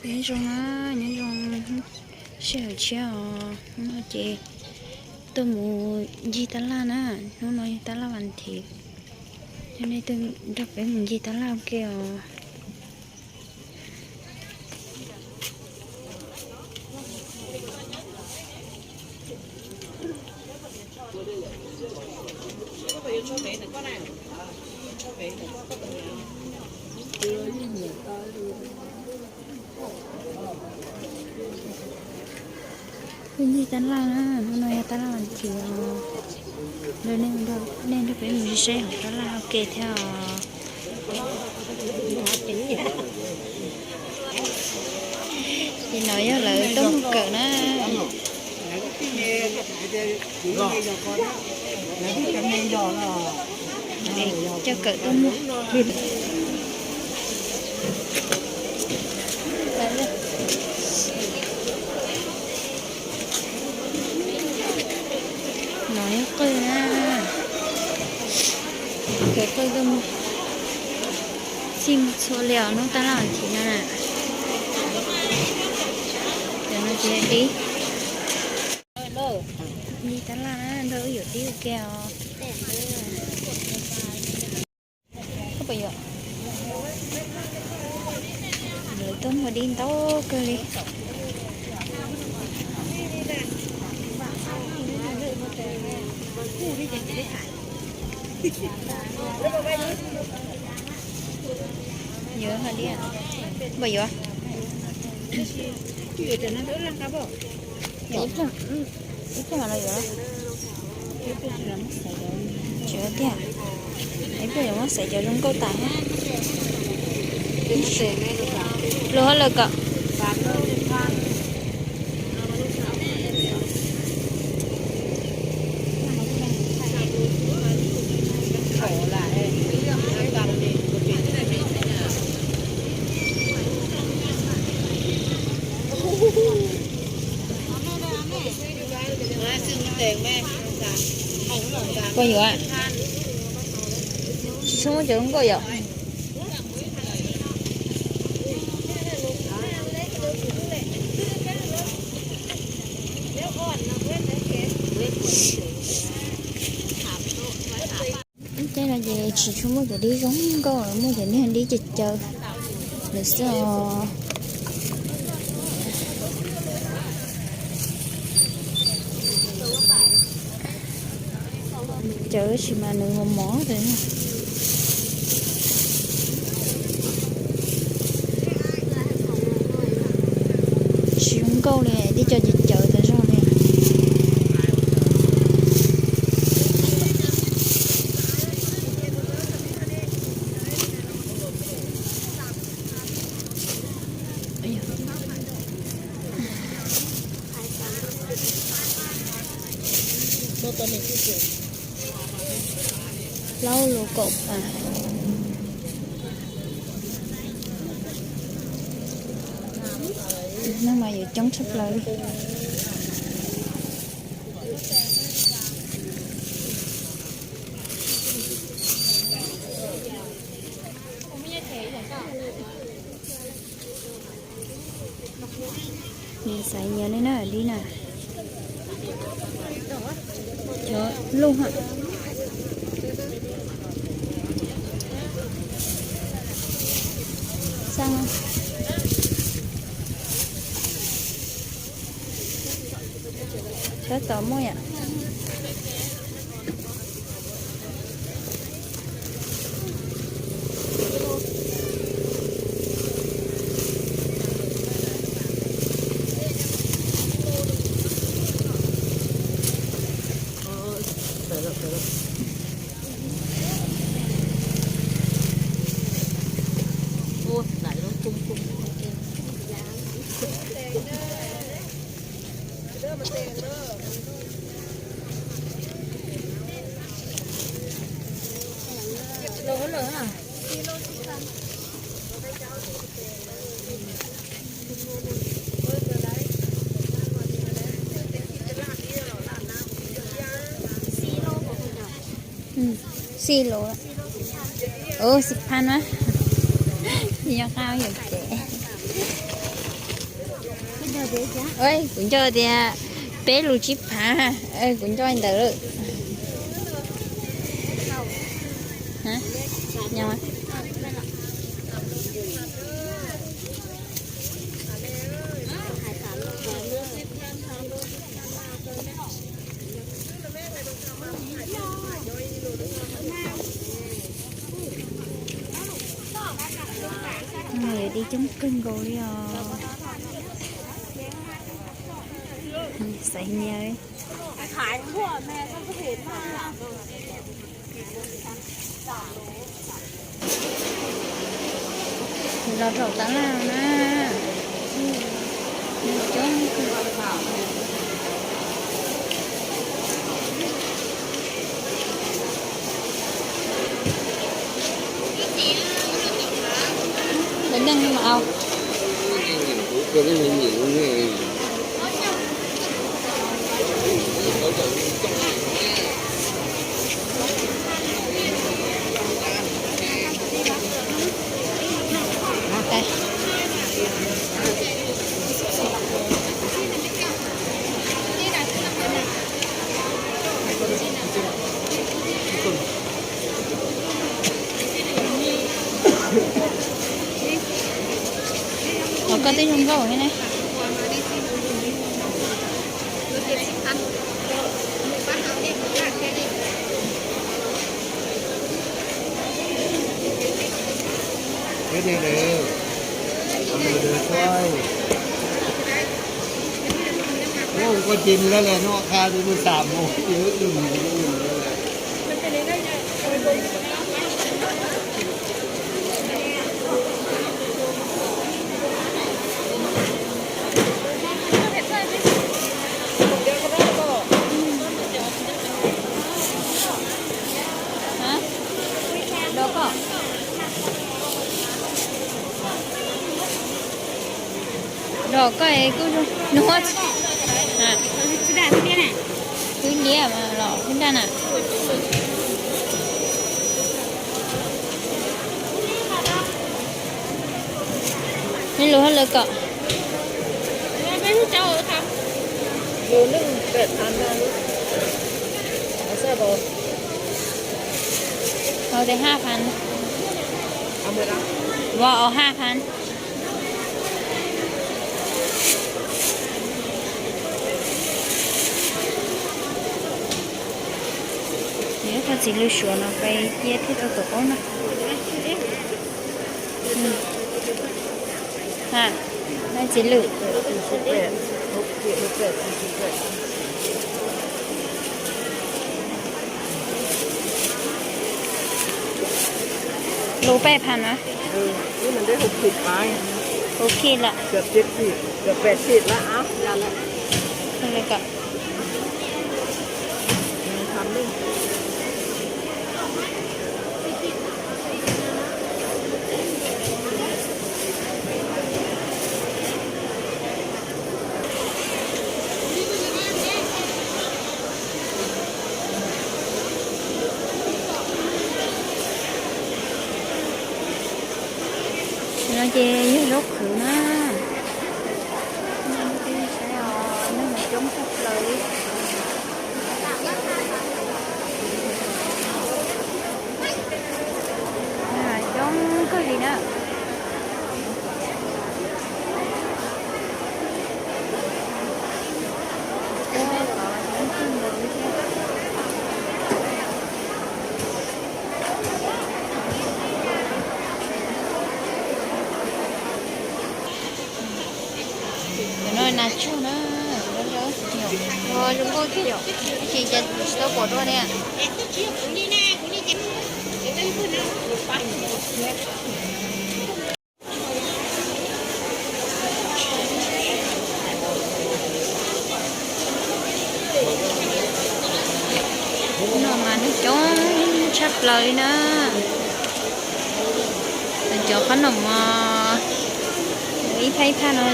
Nyob zoo na, nyob zoo sij hawm tshiab os. Hnub no ces tuaj mus ncig tab laj na, hnub no yog tab laj vas thiv, coj nej tuaj nrog peb mus ncig tab laj ua ke os. Ncig tab laj na, hnub no yog tab laj vas thiv os. Nej nrog peb mus saib hauv tab laj ua ke thiab os. Ces no yog lawv tuaj mus kawm na. Coj kawm tuaj mus. No yog qwj na, kawm qwj tuaj mus. Txij mus txhua li os, hnub tab laj vas thiv no na. Cov no ces dib. Dib tab laj na, nrog wb yuav dib ua ke os. Koj puas yuav? Lawv tuaj muag dib ntau kawg li. Yuav hais li, npam yuav. Ib pliag los yuav, tsis tiag, ib pliag yuav muab xaiv cov zoo nkauj tas thiab. Luag hab lawm kom. Puas yuav? Tsis tshua muaj cov zoo nkauj yom. Ib ceg no ces tsis tshua muaj cov dib zoo nkauj, muaj cov niag dib caws caws lawm xwb os. Caws tab sis mas nws mos mos tas. Tsis zoo nkauj li, tib co caws caws tas zog li. Plaub lus kaum pas. No mas yuav coob tshaj plaws li. Nws xaiv nyias li na, dib na. Cov luj ha. Xaj. Tab tom muaj yom. Xij lus, ub, xib phab na. Yog qab yuav tsev. Kuv nco tias peb lus tsib phav, kuv nco ntawd lawm. Yuav di coob kawg nkaus li os. Xaiv nyias. Los rau tab laj na. Coob. Lawv neeg no mas au. Ua koj twb zoo nkauj thiab ne. Koj ces mus lawm, noj qha mus xav mus. Dog koj, dog koj es kuj zoo, nws twb liab mas los twb nraj na. Neb lus hab lawv kom. Hau tes haj phan. Vov au haj phan. Koj txiv lws suav no pais cia thiaj tau tus qaub na. Txiv lws. Lus peb phan na. Hau khi lawm. No ces yog zaub qhwv na. Saib os, neeg coob tshaj plaws li. Coob kawg li na. Cov no nas tsuag na, zoo nkauj thiab yom, tab sis cas tsis tau pom dua ne. No mas neeg coob tshaj plaws li na. Cov qhob noom ib phab ib phab no.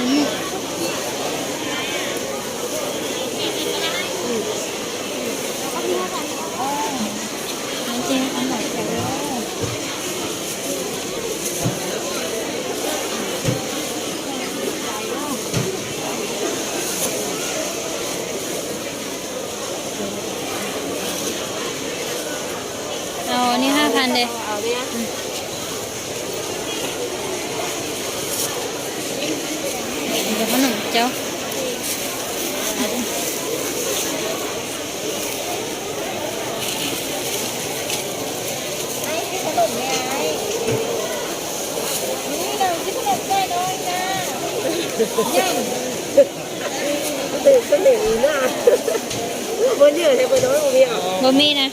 Ntawd. Ntawd qhob noom cau. Npaum me na.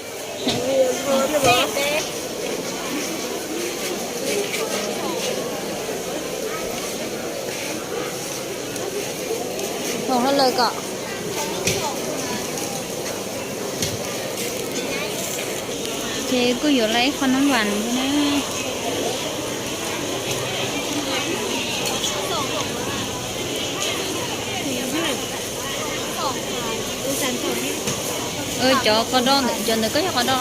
Hau hlo lawm kom. Ces kuj yuav lawm ib qho noob vas na. Cov qos do, cov ntawd koj yog qos do.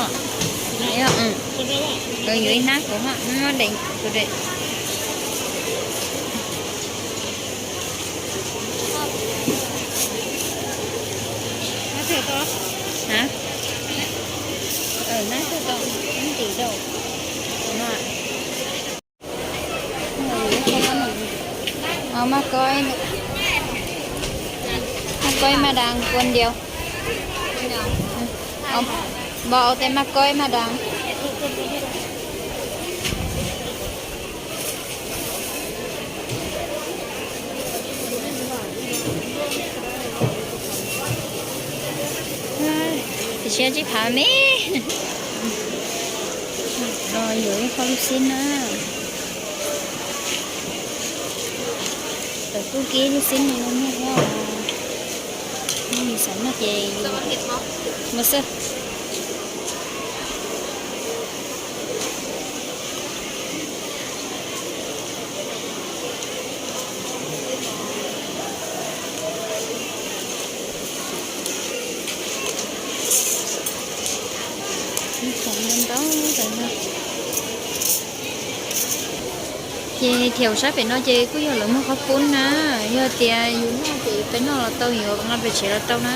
Yuav ib hnab kuv, tus de. Maj koj, maj koj ib maj das kua ntiav. Npau tes maj koj ib maj das. Tiam sis tsib phav me. Los yuav ib qho lub xib na. Tawm kuj kib lub xib no muaj thiab os. Yus xav noj ces yus mus xwb. Ces thiab sab pem no ces kuj yog lawv muag qhob pub na. Yog tias yus noj ces peb noj los tau, yuav nqa pem tsev los tau na.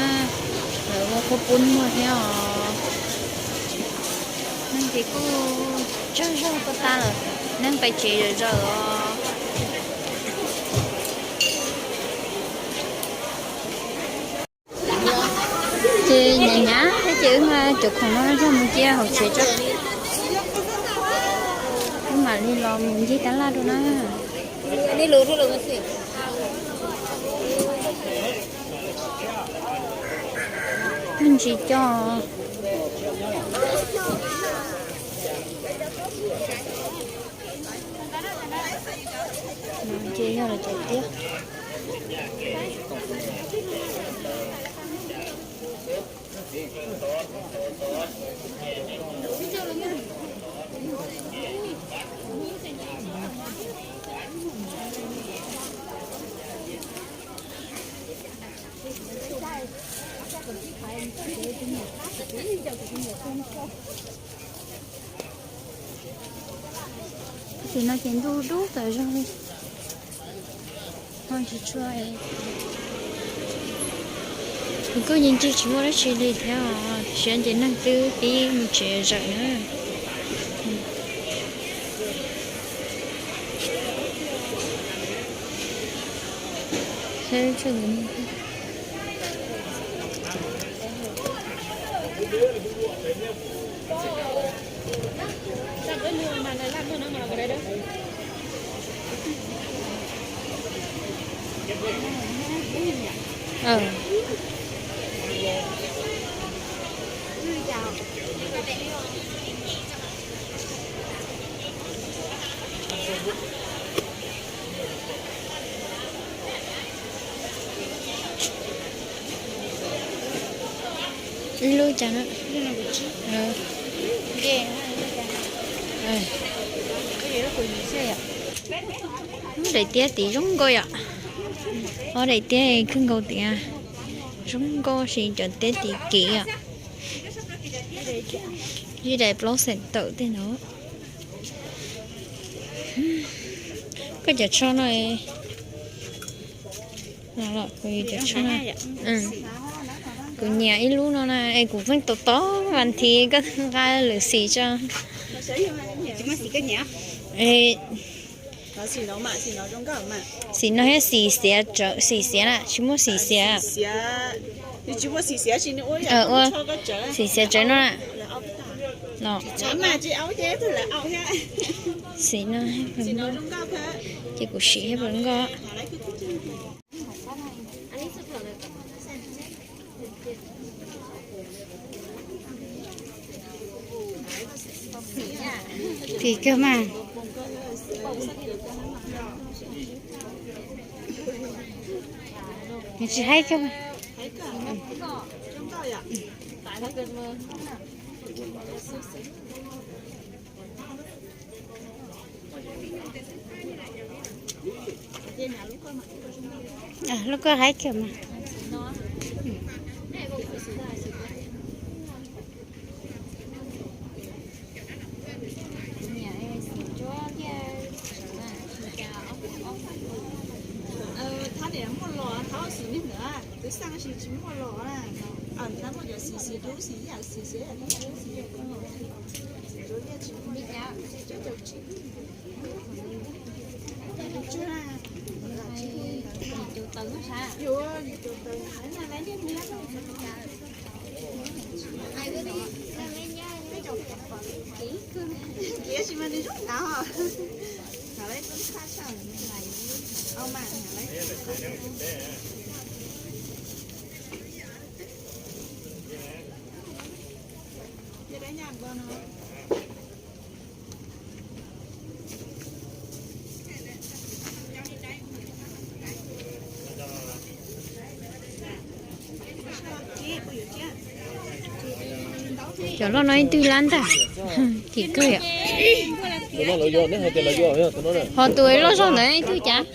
Lawv muag qhob pub muag thiab os. Neeg ces kuj tsawg zog tag tag lawm, neeg pem tsev zawm zawm os. Ces hnyav hnyav thiab ces wb muab cov khoom no coj mus cia hauv tsev tso. Wb mam li los mus ncig tab laj dua na. Ntsis coj. Ces yog lawv cov tiab. Tim no ces ntuj dub tawm zog li. Ho tsis tshua, kuv kuj yeej tsis muaj dab tsi li thiab, siav ces neeg twb pib mus tsev zawm na. Ib lub cas na? Lub daim tiab tid zoo nkauj yom. Ob daim tiab khwb nkaus tias zoo nkauj sis cov tiab tid kev yom. Ib daim plaub xeem tawm tej no. Koj cov tsho no, kuv cov tsho no, kuv nyiam ib lub no na, es kuv pheej tos tos vas thiv koj nqa lwm xim tso. Xim no thiab xim xiav, xim xiav na, tsis muaj xim xiav. Ua xim xiav tsawv no na. Xim no, ces kuv sim thiab pw nkoj. Phim kawg mas. Nws tsis haib kawg mas. Lub koj haib kawg mas. Thab niam muaj los thab xim niag ntawd, twb xaj sis tsis muaj los na. Thab muaj cov xim xim dub xim yam xim xim yam xim dub xim yam tsis muaj. Cov loj no ib tug lab ntag. Kim kawg yom. Ho tus loj zog ntawd ib tug cas?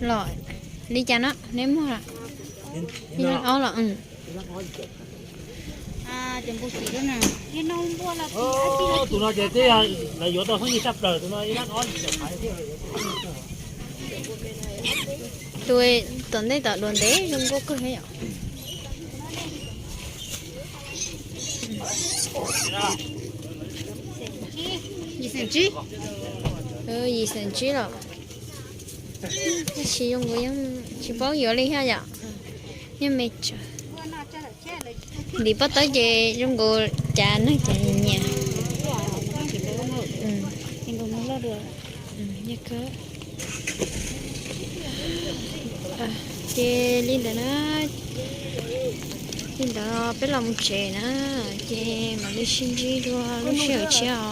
Los li cas no neb muag? Ib lab ob los. Tus no ces twb yog lawv yuav tau phooj ywg tshaj plaws, tus no ib lab ob. Tus tom ntej tom duav ntev zoo nkauj kawg thiab yom. Yim xeem tsib los. Tab sis zoo nkaus yeej tsis paub yuav li thiab yom. Yeej me tsawv. Ntim pob tawb ces zoo nkaus cas neeg ces nyiam. Ces li ntawd na, li ntawd peb los mus tsev na, ces mam li sib ntsib dua lub sij hawm tshiab os.